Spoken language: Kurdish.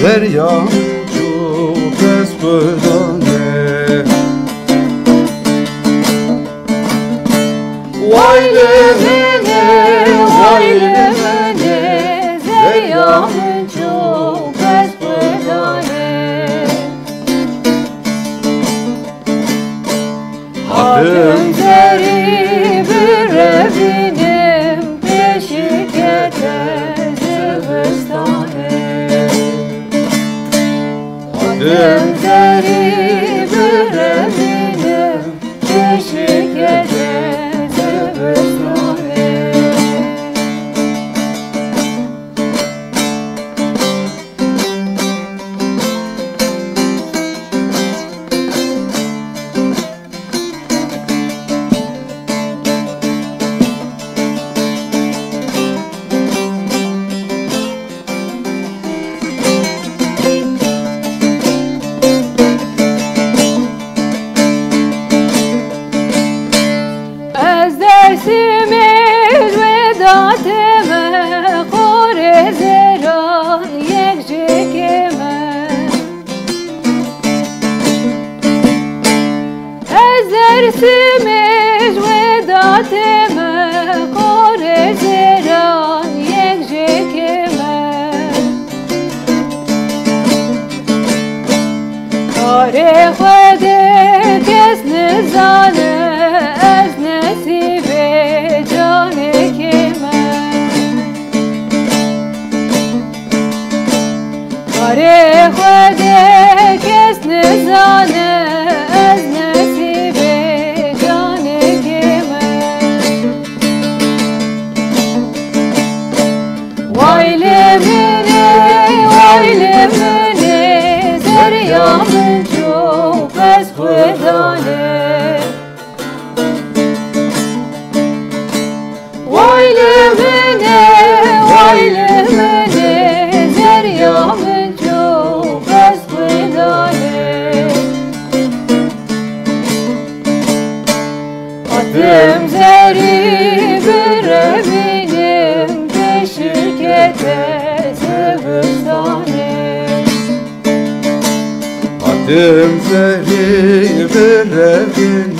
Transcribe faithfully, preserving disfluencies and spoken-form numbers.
Derya min çû bes Xudanê. Way li min e, way li min e, derya min çû bes Xudanê. Hatim zerî birevînim, pêşî kete zivistanê. Hatim zerî birevînim, pêşî kete zivistanê. Ez Dêrsimê ji wê datê me, qorê zêran yek ji kê me. Ez Dêrsimê ji wê datê me, qorê zêran yek ji kê me. Karê Xwedê kes nizane, ez nesîbê canekê me. Karê Xwedê kes nizane, ez nesîbê canekê me. Way li min e, way li min e, zerya min çû bes Xudanê. Way li min e, way li min e, zerya min çû bes Xudanê. Hatim zerî birevînim, pêşî kete zivistanê. Hatim zerî birevînim,